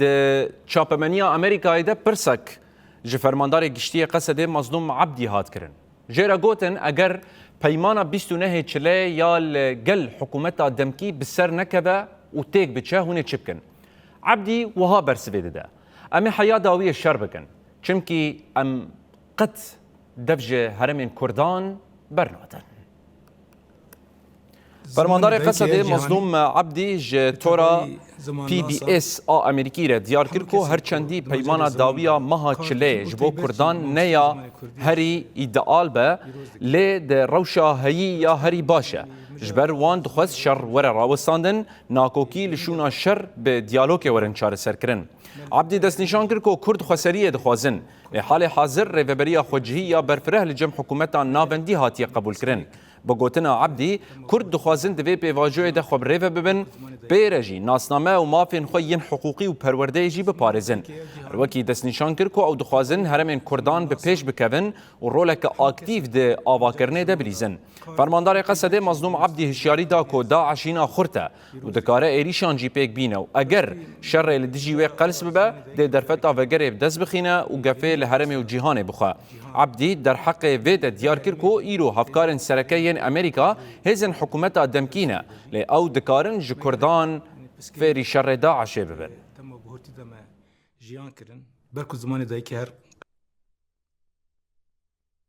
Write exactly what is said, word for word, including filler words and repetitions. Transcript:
Di çapemeniya Amerîkayê de pirsek ji Fermandarê Giştî yê Qesedê Mazlûm Ebdî hat kirin. Jê re gotin, eger peymana bîst û nehê Çileyê ya li gel hikûmeta demkî bi ser nekeve û têk biçe, hûn ê çi bikin? Ebdî wiha bersivê dide, Em ê heya dawiyê şer bikin, çimkî em qet dev ji herêmên Kurdan bernadin. Fermandarê Qesedê Mazlûm Ebdî ji tora P B S a Amerîkî re diyar kir ku her çendî peymana dawiya meha Çileyê ji bo Kurdan ne ya herî îdeal be, lê di rewşa heyî ya herî baş e. Ji ber wan dixwest şer were rawestandin, nakokî li şûna şer bi diyalogê werin çareserkirin. Ebdî destnîşan kir ku Kurd xweseriyê dixwazin, lê halê hazir rêveberiya xwecihî ya berfireh li cem hikûmeta navendî hatiye qebûlkirin. Bi gotina Ebdî, Kurd dixwazin di vê pêvajoyê de xwe bi rê ve bibin, pê re jî nasname û mafên xwe yên hiqûqî û perwerdeyê jî biparêzin. Her wekî destnîşan kir ku ew dixwazin herêmên Kurdan bi pêş bikevin û roleke aktîf di avakirinê de bilîzin. Fermandarê Qesedê Mazlûm Ebdî hişyarî da ku DAIŞ hîna xurt e û dikare êrîşan jî pêk bîne û eger şerê li dijî wê qels bibe, dê derfeta vegerê bi dest bixîne û gefê li herêmê û cîhanê bixwe. Ebdî derheqê vê de diyar kir ku îro hevkarên sereke yên Amerîka hêzên hikûmeta demkî ne, lê ew dikarin ji Kurdan fêrî şerê DAIŞê bibin. Dema bi hurtî de me jiyan kirin. Ber ku zimanê dayikê her